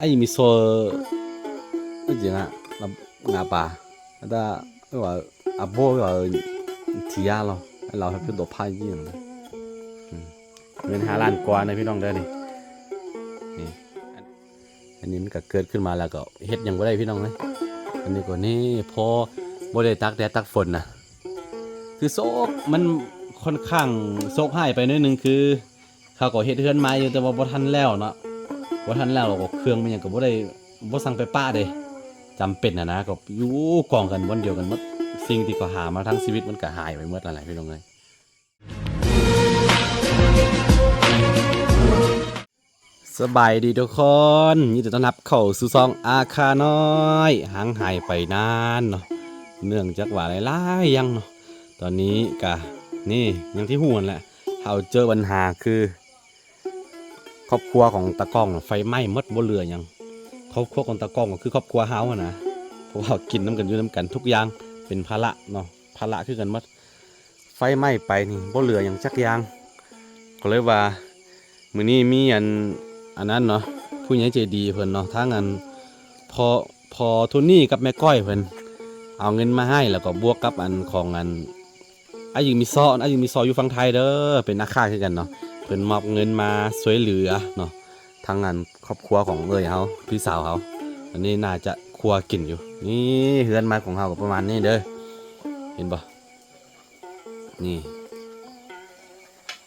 Ai mi so, ujinga, ngapa? Ada, wa, abo, wa, tialo, lao, hapi do pa yin. ເງິນຫ້າລ້ານກວ່ານະພີ່ນ້ອງເດີນີ້. ນີ້ ອັນນີ້ມັນກໍເກີດຂຶ້ນມາແລ້ວກໍເຮັດຫຍັງບໍ່ໄດ້ພີ່ນ້ອງເອີຍ. ອັນນີ້ກໍນີ້ ພໍບໍ່ໄດ້ຕາກແດດຕາກຝົນນະ ຄືໂຊກ ມັນຄ່ອນຂ້າງໂຊກຮ້າຍໄປໜ້ອຍໜຶ່ງ ຄື ເຂົາກໍເຮັດເຮືອນໃໝ່ຢູ່ ແຕ່ວ່າບໍ່ທັນແລ້ວເນາະ ບໍ່ທັນແລ້ວ ແລ້ວກໍເຄື່ອງແມ່ນຫຍັງກໍບໍ່ໄດ້ ບໍ່ສັ່ງໄປປະເດ້ ຈຳເປັນຫັ້ນນະ ກໍຢູ່ກອງກັນບ່ອນດຽວກັນໝົດ. ສິ່ງທີ່ເຂົາຫາມາທັງຊີວິດມັນກໍຫາຍໄປໝົດນັ້ນແຫຼະພີ່ນ້ອງເອີຍ. ສະບາຍດີທຸກຄົນ ຍິນດີຕ້ອນຮັບເຂົ້າສູ່ຊ່ອງອາຄານ້ອຍ. ຫ່າງຫາຍໄປນານເນາະ ເນື່ອງຈາກວ່າຫຼາຍໆຢ່າງເນາະ. ຕອນນີ້ກະ ນີ້ ຢ່າງທີ່ຮູ້ຫັ້ນແຫຼະ ເຮົາເຈີບັນຫາຄື ຄອບຄົວຂອງຕາກ້ອງນະ ໄຟໄໝ້ໝົດ ບໍ່ເຫຼືອຫຍັງ. ຄອບຄົວຂອງຕາກ້ອງກໍຄືຄອບຄົວເຮົາຫັ້ນນະ ເພາະວ່າກິນນຳກັນ ຢູ່ນຳກັນ ທຸກຢ່າງເປັນພາລະເນາະ ພາລະຄືກັນໝົດ. ໄຟໄໝ້ໄປນີ້ ບໍ່ເຫຼືອຫຍັງຈັກຢ່າງ ກໍເລີຍວ່າ ມື້ນີ້ມີອັນ ອັນນັ້ນເນາະ ຜູ້ໃຫຍ່ໃຈດີເພິ່ນເນາະ ທາງອັນ ພໍ່ ພໍ່ໂທນີ້ກັບແມ່ກ້ອຍເພິ່ນເອົາເງິນມາໃຫ້ ແລ້ວກໍບວກກັບອັນຂອງອັນ ອາຍິງມີຊໍ ອາຍິງມີຊໍຢູ່ຝັ່ງໄທເດີ ເປັນອາຄາຄືກັນເນາະ ເພິ່ນມອບເງິນມາຊ່ວຍເຫຼືອເນາະ ທາງອັນຄອບຄົວຂອງເອື້ອຍເຮົາ ພີ່ສາວເຮົາ. ອັນນີ້ໜ້າຈະຄົວກິນຢູ່. ນີ້ເຮືອນໃໝ່ຂອງເຮົາກໍປະມານນີ້ເດີ ເຫັນບໍ່? ນີ້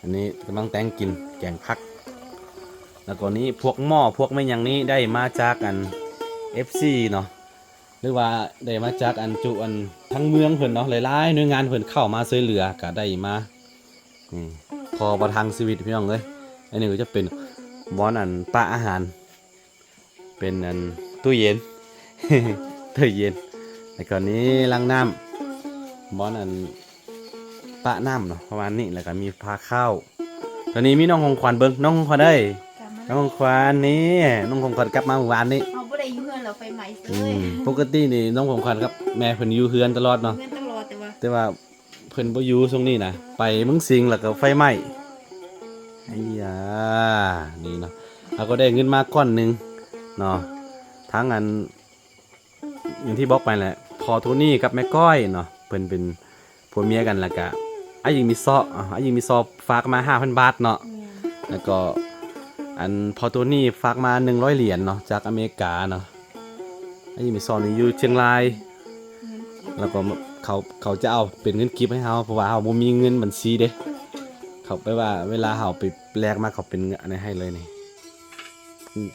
ອັນນີ້ກຳລັງແຕ່ງກິນແກງຜັກ ແລ້ວກໍນີ້ພວກໝໍ້ພວກແມ່ນຫຍັງນີ້ໄດ້ມາຈາກອັນ ເອັຟຊີ ເນາະ ຫຼືວ່າໄດ້ມາຈາກອັນຈຸອັນທາງເມືອງເພິ່ນເນາະ ຫຼາຍໆໜ່ວຍງານເພິ່ນເຂົ້າມາຊ່ວຍເຫຼືອ ກະໄດ້ມາ ນີ້ ພໍປະທັງຊີວິດພີ່ນ້ອງເອີຍ. ອັນນີ້ກໍຈະເປັນບ່ອນອັນປະອາຫານ ເປັນອັນຕູ້ເຢັນ ຕູ້ເຢັນ ແລ້ວກໍນີ້ລັງນ້ຳ ບ່ອນອັນປະນ້ຳເນາະ ປະມານນີ້ ແລ້ວກໍມີພາເຂົ້າ. ຕອນນີ້ມີນ້ອງຂອງຂວັນ ເບິ່ງ ນ້ອງຂອງຂວັນເອີຍ ນ້ອງຂອງຂວັນນີ້ ນ້ອງຂອງຂວັນກັບມາມື້ວານນີ້ ເຮົາບໍ່ໄດ້ຢູ່ເຮືອນແລ້ວ ໄຟໄໝ້ເຊີຍ. ອືມ ປົກກະຕິນີ້ນ້ອງຂອງຂວັນກັບແມ່ເພິ່ນຢູ່ເຮືອນຕະຫຼອດເນາະ ເຮືອນຕະຫຼອດ ແຕ່ວ່າ ແຕ່ວ່າ ເພິ່ນບໍ່ຢູ່ຊ່ວງນີ້ນະ ໄປເມືອງສິງ ແລ້ວກໍໄຟໄໝ້. ໄອ້ຢາ ນີ້ເນາະ ເຮົາກໍໄດ້ເງິນມາກ້ອນໜຶ່ງເນາະ ທາງອັນ ຢ່າງທີ່ບອກໄປແຫຼະ ພໍ່ໂທນີ້ກັບແມ່ກ້ອຍເນາະ ເພິ່ນເປັນຜົວເມຍກັນ ແລ້ວກະ ອາຍິງມີຊໍ ອາຍິງມີຊໍຝາກມາຫ້າພັນບາດເນາະ ແລ້ວກໍ ອັນ ພໍ່ໂທນີ້ຝາກມາໜຶ່ງຮ້ອຍຫຼຽນເນາະ ຈາກອາເມລິກາເນາະ. ອັນນີ້ມີຊອນນີ້ຢູ່ຊຽງລາຍ ແລ້ວກໍເຂົາ ເຂົາຈະເອົາເປັນເງິນກີບໃຫ້ເຮົາ ເພາະວ່າເຮົາບໍ່ມີເງິນບັນຊີເດ້. ເຂົາແປວ່າເວລາເຮົາໄປແລກມາ ເຂົາເປັນອັນນີ້ໃຫ້ເລີຍນີ້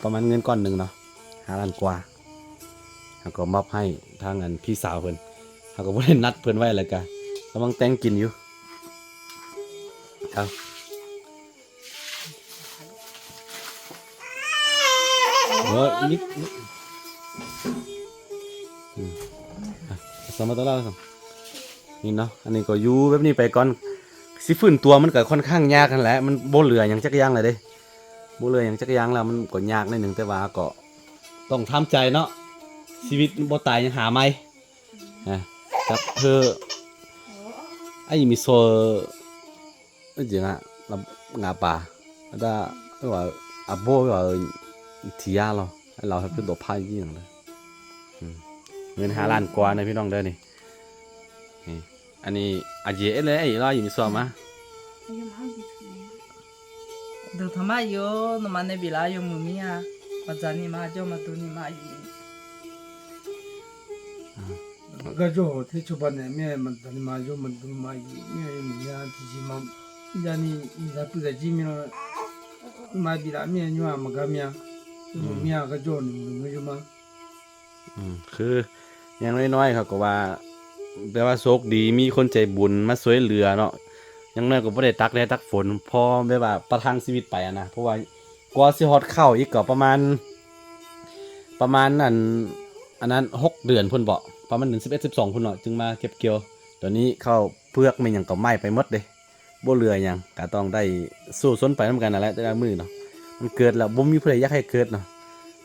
ປະມານເງິນກ້ອນໜຶ່ງເນາະ ຫ້າລ້ານກວ່າ ເຮົາກໍມອບໃຫ້ທາງອັນພີ່ສາວເພິ່ນ ເຮົາກໍບໍ່ໄດ້ນັດເພິ່ນໄວ້ ແລ້ວກະກຳລັງແຕ່ງກິນຢູ່. ເອົາ ໂອ້ຍ ນິດ ນິດ ອືມ ອ່ະ ສະມາຕະລາ ນີ້ເນາະ ອັນນີ້ກໍຢູ່ແບບນີ້ໄປກ່ອນ ຊິຟື້ນຕົວມັນກໍຄ່ອນຂ້າງຍາກຫັ້ນແຫຼະ ມັນບໍ່ເຫຼືອຫຍັງຈັກຢ່າງແລ້ວເດ້ ບໍ່ເຫຼືອຫຍັງຈັກຢ່າງແລ້ວ ມັນກໍຍາກໜ້ອຍໜຶ່ງ ແຕ່ວ່າກໍຕ້ອງທຳໃຈເນາະ ຊີວິດບໍ່ຕາຍຍັງຫາໃໝ່ ນະ ກັບເທີ ອາຍິງມີໂຊ Ujinga, ngapa? Ada, wa, abo, wa, tialo, lao, hapi do pa yin. ອືມ ເງິນຫ້າລ້ານກວ່ານະພີ່ນ້ອງເດີນີ້ ນີ້ ອັນນີ້ອາເຈເອັດເລີຍ ອາເຈລາວຢູ່ມີຊອມມາ Dutama yo, no mane bila yo mumia, wajani ma jo matuni ma yi. ອືມ Gajo te chobane me mantani ma yo mantani ma yi me yo mumia tiji ma yani ila tu da ji me ma bila me nyua ma ga mia. ອືມ Mumia gajo ni mumia yo ma. ອືມ ຄືຢ່າງນ້ອຍໆ ເຂົາກໍວ່າ ແບບວ່າໂຊກດີ ມີຄົນໃຈບຸນມາຊ່ວຍເຫຼືອເນາະ ຢ່າງໜ້ອຍກໍບໍ່ໄດ້ຕາກແດດຕາກຝົນ ພໍແບບວ່າປະທັງຊີວິດໄປຫັ້ນນະ ເພາະວ່າກວ່າຊິຮອດເຂົ້າອີກກໍປະມານ ປະມານອັນ ອັນນັ້ນ ຫົກເດືອນພຸ້ນເບາະ ປະມານເດືອນສິບເອັດ ສິບສອງພຸ້ນເນາະ ຈຶ່ງມາເກັບກ່ຽວ. ຕອນນີ້ເຂົ້າເປືອກແມ່ນຫຍັງກໍໄໝ້ໄປໝົດເດ້. ບໍ່ເຫຼືອຫຍັງ ກະຕ້ອງໄດ້ສູ້ຊົນໄປນຳກັນຫັ້ນແຫຼະ ແຕ່ລະມື້ເນາະ ມັນເກີດແລ້ວ ບໍ່ມີຜູ້ໃດຢາກໃຫ້ເກີດເນາະ.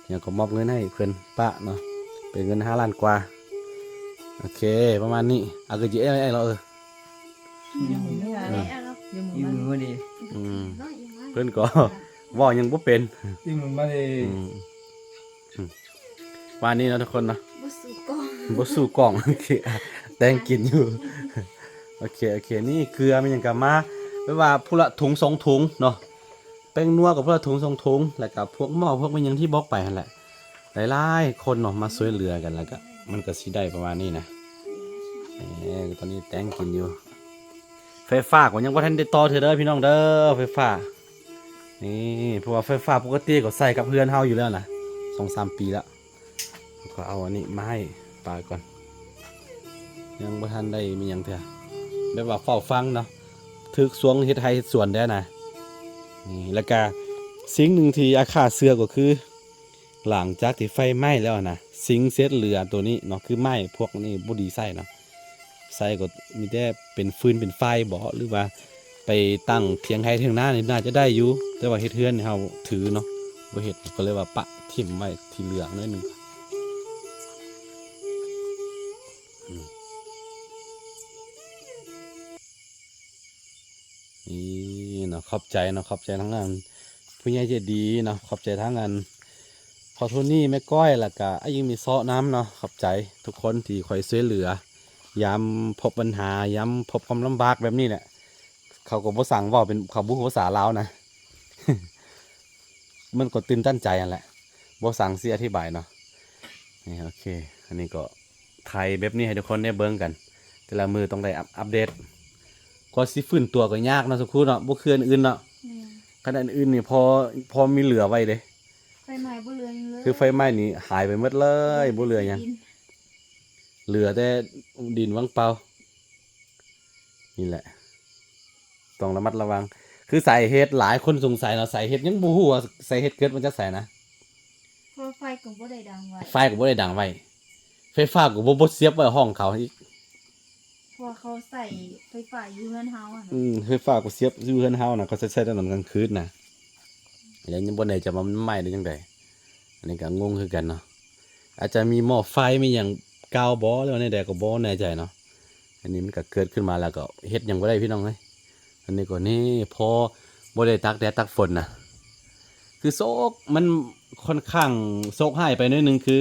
ຫຍັງກໍມອບເງິນໃຫ້ເພິ່ນປະເນາະ ເປັນເງິນຫ້າລ້ານກວ່າ. ໂອເຄ ປະມານນີ້ ອາກະຈິເອໄອລະເອີ ຢູ່ມື້ນີ້ ອືມ ເພິ່ນກໍເວົ້າຫຍັງບໍ່ເປັນ ຢູ່ມື້ມາເດ ອືມ. ປະມານນີ້ເນາະທຸກຄົນເນາະ ບໍ່ສູ້ກ້ອງ ບໍ່ສູ້ກ້ອງ ໂອເຄ ແຕ່ງກິນຢູ່ ໂອເຄ ໂອເຄ ນີ້ເກືອແມ່ນຫຍັງກະມາ ແບບວ່າຜູ້ລະຖົງສອງຖົງເນາະ ແປ້ງນົວກະຜູ້ລະຖົງສອງຖົງ ແລ້ວກະພວກໝໍ້ພວກແມ່ນຫຍັງທີ່ບອກໄປຫັ້ນແຫຼະ ຫຼາຍໆຄົນເນາະ ມາຊ່ວຍເຫຼືອກັນ ແລ້ວກະມັນກະຊິໄດ້ປະມານນີ້ນະ ເອີ ຕອນນີ້ແຕ່ງກິນຢູ່ ໄຟຟ້າກະຍັງບໍ່ທັນໄດ້ຕໍ່ເທື່ອເດີພີ່ນ້ອງເດີ ໄຟຟ້າ ນີ້ ເພາະວ່າໄຟຟ້າປົກກະຕິກະໃສ່ກັບເຮືອນເຮົາຢູ່ແລ້ວນະ ສອງສາມປີແລ້ວ ກະເອົາອັນນີ້ມາໃຫ້ປາກ່ອນ ຍັງບໍ່ທັນໄດ້ມີຫຍັງເທື່ອ ແບບວ່າເຝົ້າຟັງເນາະ ຖືກຊ່ວງເຮັດໄຮ່ເຮັດສວນແດ່ນະ ນີ້ ແລ້ວກະສິ່ງໜຶ່ງທີ່ອາຂ້າເຊື່ອກະຄື ຫຼັງຈາກທີ່ໄຟໄໝ້ແລ້ວນະ ສິ່ງເສດເຫຼືອໂຕນີ້ເນາະ ຄືໄມ້ພວກນີ້ບໍ່ດີໃຊ້ເນາະ ໃຊ້ກໍມີແຕ່ເປັນຟືນເປັນໄຟບໍ ຫຼືວ່າໄປຕັ້ງຖຽງໄຮ່ຖຽງນານີ້ໜ້າຈະໄດ້ຢູ່ ແຕ່ວ່າເຮັດເຮືອນນີ້ເຮົາຖືເນາະ ບໍ່ເຮັດ ກໍເລີຍວ່າປະຖິ້ມໄວ້ທີ່ເຫຼືອໜ້ອຍໜຶ່ງ ອືມ ນີ້ເນາະ ຂອບໃຈເນາະ ຂອບໃຈທາງອັນຜູ້ໃຫຍ່ໃຈດີເນາະ ຂອບໃຈທາງອັນພໍ່ໂທນີ້ ແມ່ກ້ອຍ ແລ້ວກະອ້າຍຍິງມີເຊາະນຳເນາະ ຂອບໃຈທຸກຄົນທີ່ຄອຍຊ່ວຍເຫຼືອ ຍາມພົບບັນຫາ ຍາມພົບຄວາມລຳບາກແບບນີ້ແຫຼະ ເຂົາກໍບໍ່ຊ່າງເວົ້າເປັນ ເຂົາບໍ່ຮູ້ພາສາລາວນະ ມັນກໍຕື່ນຕັນໃຈຫັ້ນແຫຼະ ບໍ່ຊ່າງຊິອະທິບາຍເນາະ ນີ້ ໂອເຄ ອັນນີ້ກໍ ໄຖແບບນີ້ໃຫ້ທຸກຄົນໄດ້ເບິ່ງກັນ ແຕ່ລະມື້ຕ້ອງໄດ້ອັບ ອັບເດດ ກວ່າຊິຟື້ນຕົວກໍຍາກເນາະ ສາວຄູເນາະ ບໍ່ຄືອັນອື່ນເນາະ ແມ່ນ ຄັນອັນອື່ນນີ້ພໍ ພໍມີເຫຼືອໄວ້ເດ້ ໄຟໄໝ້ບໍ່ເຫຼືອຫຍັງເລີຍ ຄືໄຟໄໝ້ນີ້ຫາຍໄປໝົດເລີຍ ບໍ່ເຫຼືອຫຍັງ ເຫຼືອແຕ່ດິນວ່າງເປົ່າ ນີ້ແຫຼະ ຕ້ອງລະມັດລະວັງ ຄືສາເຫດຫຼາຍຄົນສົງໄສເນາະ ສາເຫດຍັງບໍ່ຮູ້ວ່າສາເຫດເກີດມາຈາກໃສນະ ເພາະວ່າໄຟກໍບໍ່ໄດ້ດັງໄວ້ ໄຟກໍບໍ່ໄດ້ດັງໄວ້ ໄຟຟ້າກໍບໍ່ ບໍ່ສຽບໄວ້ຫ້ອງເຂົາອີກ ເພາະວ່າເຂົາໃຊ້ໄຟຟ້າຢູ່ເຮືອນເຮົາຫັ້ນນະ ອືມ ໄຟຟ້າກໍສຽບຢູ່ເຮືອນເຮົານະ ເຂົາໃຊ້ ໃຊ້ຕອນກາງຄືນນະ ແລ້ວຍັງບໍ່ແນ່ໃຈວ່າມັນໄໝ້ຫຼືຈັ່ງໃດ ອັນນີ້ກໍງົງຄືກັນເນາະ ອາດຈະມີໝໍ້ໄຟມີຫຍັງກ່າວບໍ່ ຫຼືວ່າແນວໃດກໍບໍ່ແນ່ໃຈເນາະ ອັນນີ້ມັນກໍເກີດຂຶ້ນມາແລ້ວກໍເຮັດຫຍັງບໍ່ໄດ້ພີ່ນ້ອງເອີຍ ອັນນີ້ກໍນີ້ ພໍບໍ່ໄດ້ຕາກແດດຕາກຝົນນະ ຄືໂຊກ ມັນຂ້ອນຂ້າງໂຊກຮ້າຍໄປໜ້ອຍໜຶ່ງ ຄື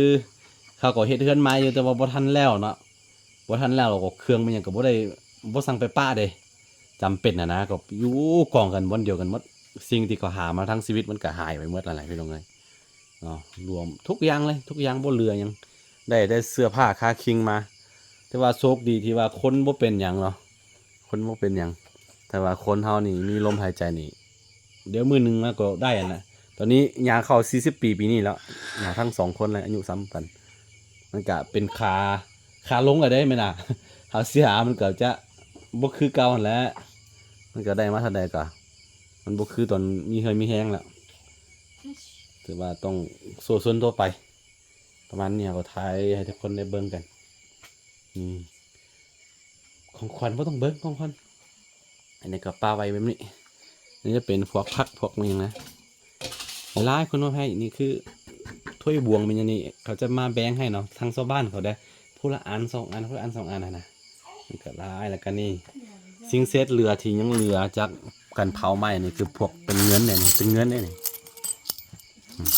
ເຂົາກໍເຮັດເຮືອນໃໝ່ຢູ່ ແຕ່ວ່າບໍ່ທັນແລ້ວເນາະ ບໍ່ທັນແລ້ວ ແລ້ວກໍເຄື່ອງແມ່ນຫຍັງກໍບໍ່ໄດ້ ບໍ່ສັ່ງໄປປະເດ້ ຈຳເປັນຫັ້ນນະ ກໍຢູ່ກອງກັນບ່ອນດຽວກັນໝົດ ສິ່ງທີ່ເຂົາຫາມາທັງຊີວິດມັນກໍຫາຍໄປໝົດແລ້ວແຫຼະພີ່ນ້ອງເອີຍ ເນາະ ລວມທຸກຢ່າງເລີຍ ທຸກຢ່າງບໍ່ເຫຼືອຫຍັງ ໄດ້ແຕ່ເສື້ອຜ້າຄາຄິງມາ ແຕ່ວ່າໂຊກດີທີ່ວ່າຄົນບໍ່ເປັນຫຍັງເນາະ ຄົນບໍ່ເປັນຫຍັງ ແຕ່ວ່າຄົນເຮົານີ້ມີລົມຫາຍໃຈນີ້ ດຽວມື້ໜຶ່ງມັນກໍໄດ້ຫັ້ນນະ ຕອນນີ້ຍ່າງເຂົ້າສີ່ສິບປີປີນີ້ແລ້ວ ນະ ທັງສອງຄົນເລີຍ ອາຍຸສ່ຳກັນ ມັນກະເປັນຂາ ຂາລົງແລ້ວເດ້ແມ່ນນະ ຂາເສຍມັນກໍຈະບໍ່ຄືເກົ່າຫັ້ນແຫຼະ ມັນກໍໄດ້ມາເທົ່າໃດກໍ ມັນບໍ່ຄືຕອນມີເຫື່ອມີແຮງແລ້ວ ຖືວ່າຕ້ອງສູ້ຊົນຕໍ່ໄປ ປະມານນີ້ ເຮົາກໍຖ່າຍໃຫ້ທຸກຄົນໄດ້ເບິ່ງກັນ ອືມ ຂອງຂວັນບໍ່ຕ້ອງເບິ່ງ ຂອງຂວັນ ອັນນີ້ກໍປະໄວ້ແບບນີ້ ນີ້ຈະເປັນພວກຜັກພວກຫຍັງນະ ຫຼາຍຄົນມາໃຫ້ ນີ້ຄືຖ້ວຍບວງແມ່ນຫຍັງນີ້ ເຂົາຈະມາແບ່ງໃຫ້ເນາະ ທາງຊາວບ້ານເຂົາໄດ້ ຜູ້ລະອັນສອງອັນ ຜູ້ລະອັນສອງອັນຫັ້ນນະ ມັນກໍຫຼາຍ ແລ້ວກໍນີ້ ສິ່ງເສດເຫຼືອທີ່ຍັງເຫຼືອຈາກການເຜົາໄໝ້ນີ້ ຄືພວກເປັນເງິນເດ້ນີ້ ເປັນເງິນເດ້ນີ້ ອືມ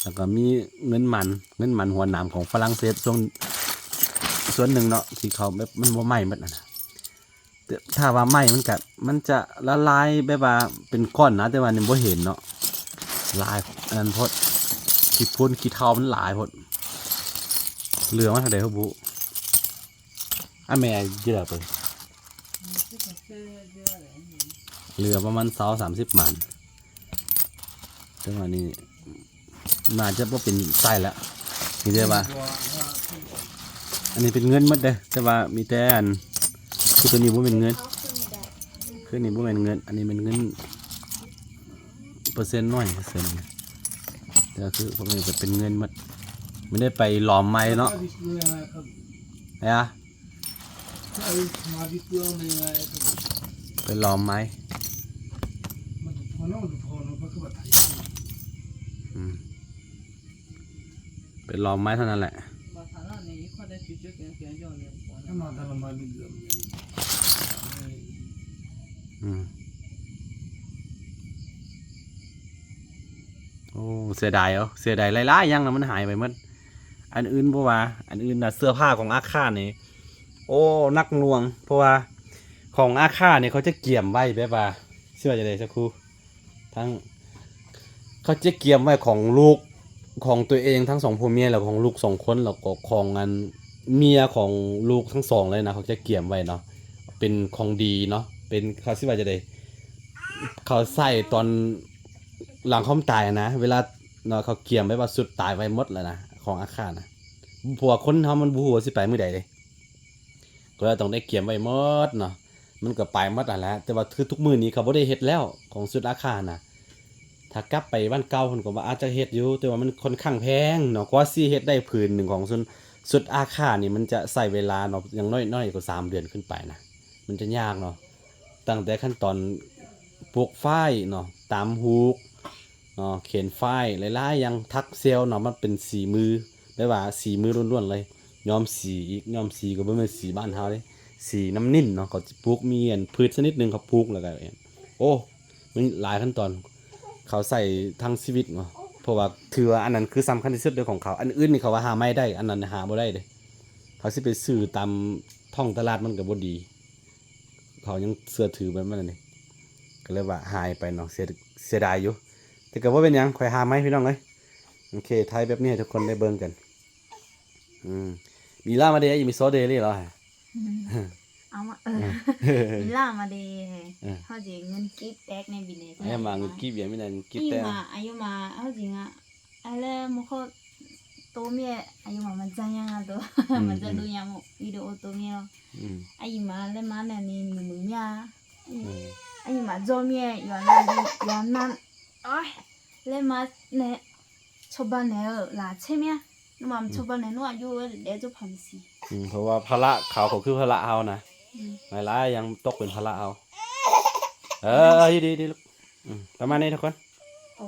ແລ້ວກໍມີເງິນໝັນ ເງິນໝັນຫົວໜາມຂອງຝຣັ່ງເສດ ຊ່ວງ ສ່ວນໜຶ່ງເນາະ ທີ່ເຂົາແບບມັນບໍ່ໄໝ້ໝົດຫັ້ນນະ ແຕ່ຖ້າວ່າໄໝ້ມັນກະ ມັນຈະລະລາຍແບບວ່າເປັນກ້ອນນະ ແຕ່ວ່ານີ້ບໍ່ເຫັນເນາະ ຫຼາຍອັນນັ້ນໂພດ ຂີ້ຝຸ່ນຂີ້ເທົາມັນຫຼາຍໂພດ ເຫຼືອມາເທົ່າໃດບໍ່ຮູ້ ອາແມ່ຢູ່ໃດເປີ ເຫຼືອປະມານຊາວສາມສິບໝານ ແຕ່ວ່ານີ້ໜ້າຈະບໍ່ເປັນໄສ້ແລ້ວ ມີແຕ່ວ່າ ອັນນີ້ເປັນເງິນໝົດເດ້ ແຕ່ວ່າມີແຕ່ອັນ ຄືໂຕນີ້ບໍ່ແມ່ນເງິນ ຄືນີ້ບໍ່ແມ່ນເງິນ ອັນນີ້ແມ່ນເງິນ ເປີເຊັນໜ້ອຍ ເປີເຊັນ ແຕ່ຄືພວກນີ້ກໍເປັນເງິນໝົດ ມັນໄດ້ໄປຫຼອມໄມ້ເນາະ ເອີ ໄປຫຼອມໄມ້ ອືມ ໄປຫຼອມໄມ້ເທົ່ານັ້ນແຫຼະ ອືມ ໂອ ໂອ້ ເສຍດາຍເອົາ ເສຍດາຍຫຼາຍໆຢ່າງນະ ມັນຫາຍໄປໝົດ. ອັນອື່ນບໍ່ວ່າ ອັນອື່ນນະ ເສື້ອຜ້າຂອງອາຄານີ້ ໂອ້ ໜັກໜ່ວງ ເພາະວ່າຂອງອາຄານີ້ເຂົາຈະກຽມໄວ້ແບບວ່າ ຊິວ່າຈັ່ງໃດ ສັກຄູ່ ທັງ ເຂົາຈະກຽມໄວ້ຂອງລູກຂອງຕົວເອງທັງສອງຜົວເມຍ ແລ້ວຂອງລູກສອງຄົນ ແລ້ວກໍຂອງອັນເມຍຂອງລູກທັງສອງເລີຍນະ ເຂົາຈະກຽມໄວ້ເນາະ ເປັນຂອງດີເນາະ ເປັນ ເຂົາຊິວ່າຈັ່ງໃດ ເຂົາໃສ່ຕອນຫຼັງຄວາມຕາຍນະ ເວລາເນາະ ເຂົາກຽມໄວ້ວ່າຊຸດຕາຍໄວ້ໝົດແລ້ວນະ ຂອງອາຄານະ ເພາະວ່າຄົນເຮົາມັນບໍ່ຮູ້ວ່າຊິໄປມື້ໃດເດ້ ກໍເລີຍຕ້ອງໄດ້ກຽມໄວ້ໝົດເນາະ ມັນກໍໄປໝົດຫັ້ນແຫຼະ ແຕ່ວ່າຄືທຸກມື້ນີ້ເຂົາບໍ່ໄດ້ເຮັດແລ້ວ ຂອງຊຸດອາຄານະ ຖ້າກັບໄປບ້ານເກົ່າເພິ່ນກໍວ່າອາດຈະເຮັດຢູ່ ແຕ່ວ່າມັນຄ່ອນຂ້າງແພງເນາະ ກວ່າຊິເຮັດໄດ້ຜືນໜຶ່ງຂອງຊຸດ ຊຸດອາຄານີ້ ມັນຈະໃຊ້ເວລາເນາະ ຢ່າງໜ້ອຍໆກໍສາມເດືອນຂຶ້ນໄປນະ ມັນຈະຍາກເນາະ ຕັ້ງແຕ່ຂັ້ນຕອນປູກຝ້າຍເນາະ ຕຳຫູກ ເນາະ ເຂັນຝ້າຍ ຫຼາຍໆຢ່າງ ຖັກເຊວເນາະ ມັນເປັນສີມື ແບບວ່າສີມືລ້ວນໆເລີຍ ຍ້ອມສີອີກ ຍ້ອມສີກໍບໍ່ແມ່ນສີບ້ານເຮົາເດ້ ສີນ້ຳນິນເນາະ ເຂົາຈະປູກ ມີອັນພືດຊະນິດໜຶ່ງເຂົາປູກ ແລ້ວກໍ ໂອ້ ມັນຫຼາຍຂັ້ນຕອນ ເຂົາໃຊ້ທັງຊີວິດເນາະ ເພາະວ່າຖືວ່າອັນນັ້ນຄືສຳຄັນທີ່ສຸດເດ້ຂອງເຂົາ ອັນອື່ນນີ້ເຂົາວ່າຫາໃໝ່ໄດ້ ອັນນັ້ນຫາບໍ່ໄດ້ເດ້ ເຂົາຊິໄປຊື້ຕາມທ້ອງຕະຫຼາດມັນກໍບໍ່ດີ ເຂົາຍັງເຊື່ອຖືແບບນັ້ນນີ້ ກໍເລີຍວ່າຫາຍໄປເນາະ ເສຍ ເສຍດາຍຢູ່ ແຕ່ກໍບໍ່ເປັນຫຍັງ ຂ້ອຍຫາໃໝ່ພີ່ນ້ອງເອີຍ ໂອເຄ ຖ່າຍແບບນີ້ໃຫ້ທຸກຄົນໄດ້ເບິ່ງກັນ ອືມ Mira mà đi, em so đi đi rồi. ອືມ ເອົາມາ ເອີ Mira mà đi ເອີ ເຮົາຊິເງິນກີບແຕກໃນບິນເດ Em mà người kia vậy mới là người kia ອາຍຸ teo. ມາ ອາຍຸມາ ເຮົາຊິງະ ອາແລ ໂມໂຄໂຕເມຍ ອາຍຸມາ ມັນຈະຍັງໂຕ ອືມ ມັນຈະດູຍາມວິດີໂອໂຕເມຍ ອືມ ອາຍຸມາ ແລະມາແນວນີ້ ໜຶ່ງມື້ເມຍ ອືມ ອາຍຸມາ ໂຈເມຍ ຢູ່ອັນນັ້ນ ຢູ່ອັນນັ້ນ ໂອ້ຍ ແລະມາແນ ໂຊບາແນ ລາເຊເມຍ ນະມາ ອືມ ໂຊບາແນ ໜວດຢູ່ ເດໂຈພັນຊີ ອືມ ເພາະວ່າພາລະເຂົາກໍຄືພາລະເຮົານະ ອືມ ຫຼາຍໆຢ່າງຕົກເປັນພາລະເຮົາ ເອີ ດີໆ ລູກ ອືມ ປະມານນີ້ທຸກຄົນ ໂອ້